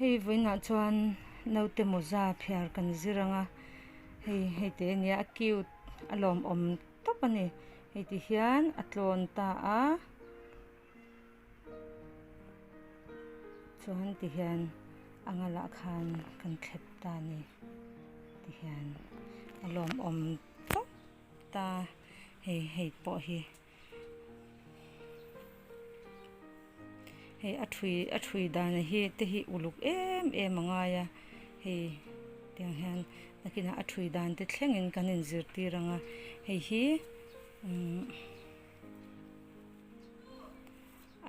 Hei vawiinah chuan naute mawza phiar kan zir ang a, hei hei te ania a cute a lawmawm tawp a ni. Hei ti hian a tlawn ta a, chuan ti hian a ngalah khan kan thlep ta a ni. Ti hian a lawmawm tawp ta hei hei pawh hi. Hei a thui a thui dan hi te hi uluk em em a ngai a hei tiang hian nakinah a thui dan te thlengin kan inzirtir ang a hei hi umm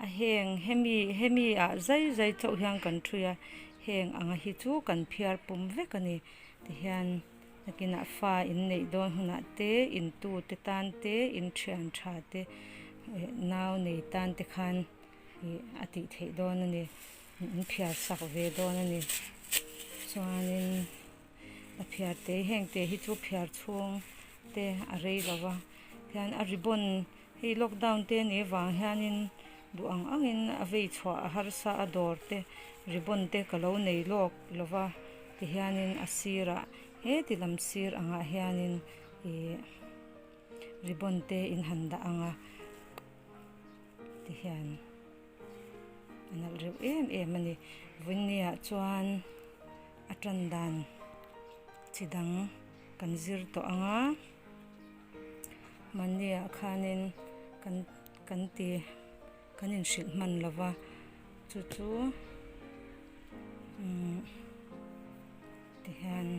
a heng hemi hemi ah zai zai chauh hian kan thui a heng anga hi chu kan phiar pum vek a ni tihian. Nakinah fa in neih dawn hunah te, in tu te tan te, in thian tha te eh nau nei tan te khan ih a tih theih dawn a ni. In phiar sak ve dawn a ni. Chuanin a phiar te heng te hi chu phiar chhung te a rei lo va, hian a ribbon hei lockdown te a nih avang hianin duh ang angin a vei chhuah a harsa a dawr te ribbon te ka lo nei lawk lo va. Tihianin a sirah heti lam sir angah hianin ih ribbon te in han dah ang a tihian a nalh reuh em em a ni. Vawinia chuan a tan dan chi dang kan zir tawh ang a mahniah khanin kan kan ti kan inhrilh hman lo va chu chu umm tihian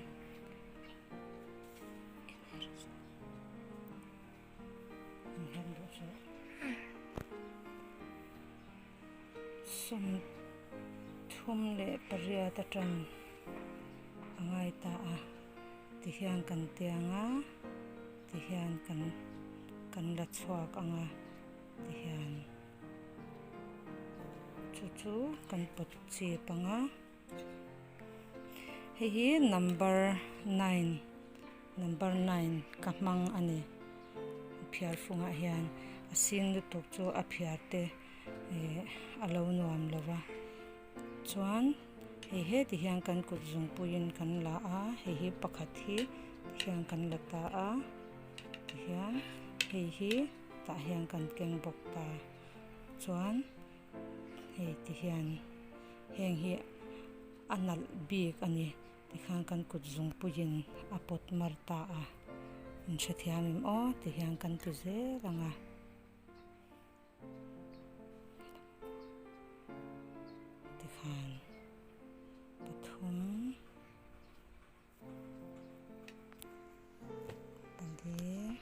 38 atang a ngai ta a tihian kan tiang a tihian kan kan la chhuak ang a. Tihian chu chu kan pawt chip ang a, hei hi number nine number nine ka hmang a ni phiar fungah hian a sin lutuk chu a phiar te ih a lo nuam lo va chuan hei heti hian kan kut zungpuiin kan la a hei hi pakhat hi tihian kan la ta a tihian hei hi. Tah hian kan keng bawk ta chuan hei ti hian heng hi a nalh bik a ni tikhan kan kut zungpuiin a pawt mar ta a in hrethiam em aw ti hian kan ti zel ang a. Tikhan pathum. Pali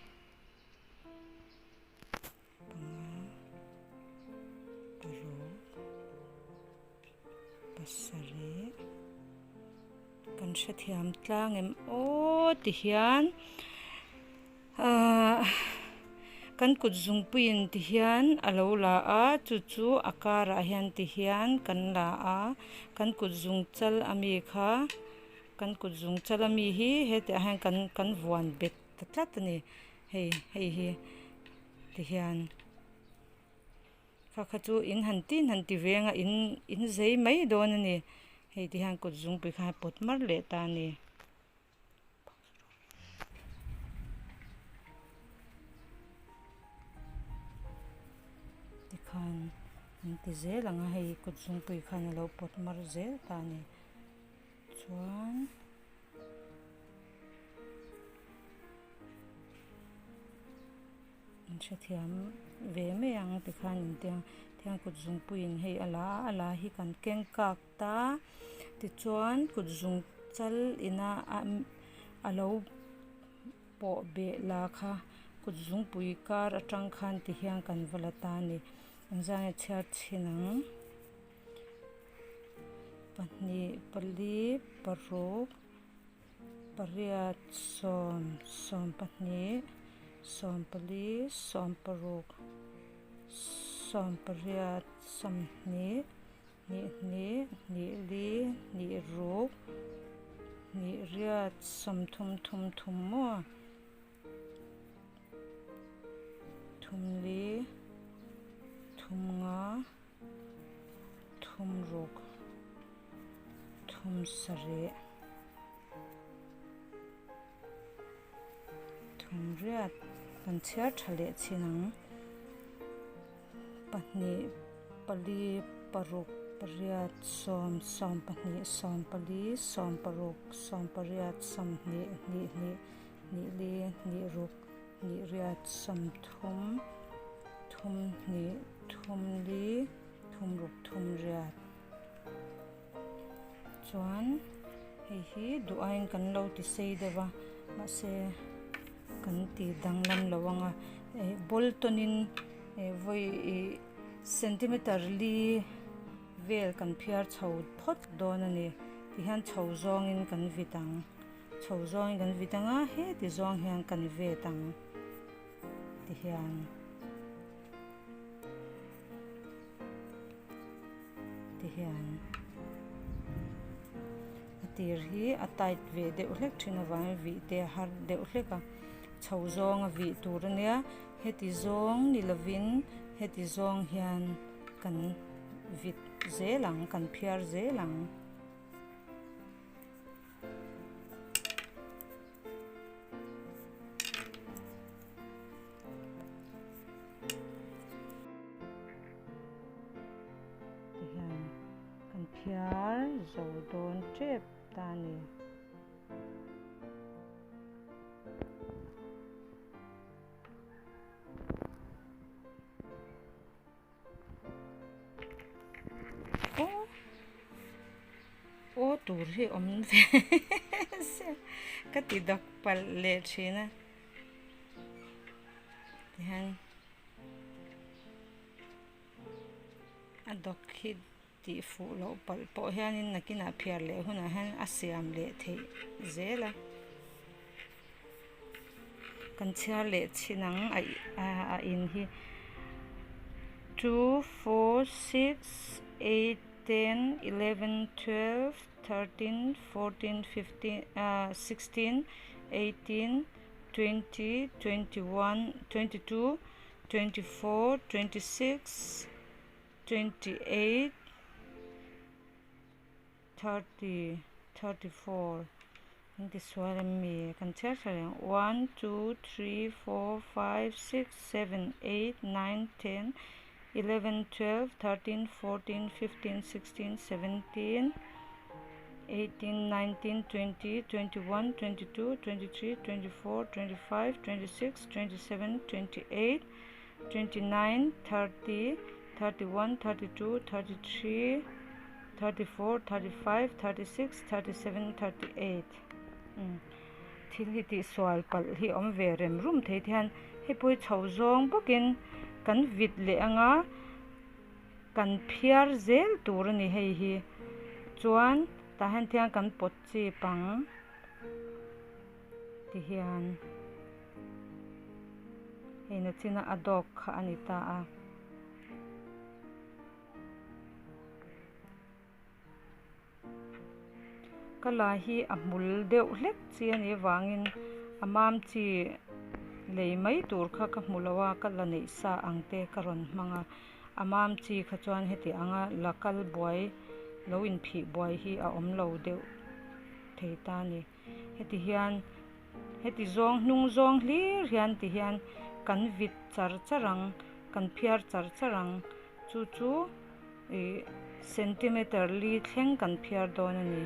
panga paruk pasarih kan hrethiam tlang em aw ti hian ahh kan kut zungpuiin ti hian a lo la a chu chu a karah hian ti hian kan la a kan kut zung chal ami kha. Kan kut zung chal ami hi hetiah hian kan kan vuan bet ta tlat a ni hei hei hi ti hian kha kha chu in han tin han ti veng a in in zei mai dawn a ni hei ti hian kut zungpui khan a pawt mar leh ta a ni. Tikhan an ti zel ang a hei kut zungpui khan a lo pawt mar zel ta a ni. Chuan in hrethiam ve mai ang tikhan in tiang tiang kut zungpuiin hei a la a a la hi kan keng kak ta tichuan kut zung chal ina a lo pawh beh la kha kut zungpui kar atang khan ti hian kan va la ta a ni engzah nge chhiar chhin ang. Pahnih pali paruk pariat sawm sawm pahnih sawm pali sawm paruk sawm pariat sawmhnih hnih hnih hnih li hnih ruk hnih riat sawmthum thum thum maw thum li thum nga. Thum ruk. Thum sarih thum riat kan chhiar tha leh chin ang pahnih pali paruk pariat sawm sawm pahnih sawm pali sawm paruk sawm pariat sawmhnih hnih hnih hnih li hnih ruk hnih riat sawmthum thum hnih thum li thum ruk thum riat. Chuan hei hi duh aiin kan lo ti sei deuh va mahse kan ti danglam lo ang a eh ball tawnin eh vawi ih centimeter li vel kan phiar chho phawt dawn a ni tihian chho zawngin kan vit ang chho zawngin kan vit ang a heti zawng hian kan vet ang tihian. Ti hian a tir hi a tight ve deuh hlek thin avangin vih te a har deuh hlek a chho zawng a vih tur a nia heti zawng ni lovin heti zawng hian kan vit zel ang kan phiar zel ang. Tihian kan phiar zo dawn tep ta a ni. Aw aw tur hi awm ve sia ka ti dak palh leh thin a tihian a dawk hi tih fuh loh palh pawh hianin nakinah phiar leh hunah hian a siam leh theih zel a kan chhiar leh chhin ang a in hi two four six eight ten eleven twelve thirteen fourteen fifteen ah sixteen eighteen twenty 21 22 24 26 28 30 34 an ti sual em mi kan chhiar thla reng 1 2 3 4 5 6 7 8 9 10 11 12 13 14 15 16 17 18 19 20 21 22 23 24 25 26 27 28 29 30 31 32 33 34 35 36 37 38 Thil hi tihsual palh hi awm ve rem rum thei te hian hei pawh hi chho zawng bawkin kan vit leh anga kan phiar zel tur a ni hei hi chuan tah hian thian kan pawt chip ang ti hian hei nachina a dawk kha a ni ta a. Ka la hi a hmul deuh hlek chi a nih avangin a mam chi lei mai tur kha ka hmu lo a ka la neih sa ang te ka rawn hmang a a mam chi kha chuan heti anga la kal buai lo inphih buai hi a awm lo deuh thei ta a ni. Heti hian heti zawng hnung zawng hlir hian ti hian kan vit char char ang kan phiar char char ang chu chu ih centimeter li thleng kan phiar dawn a ni.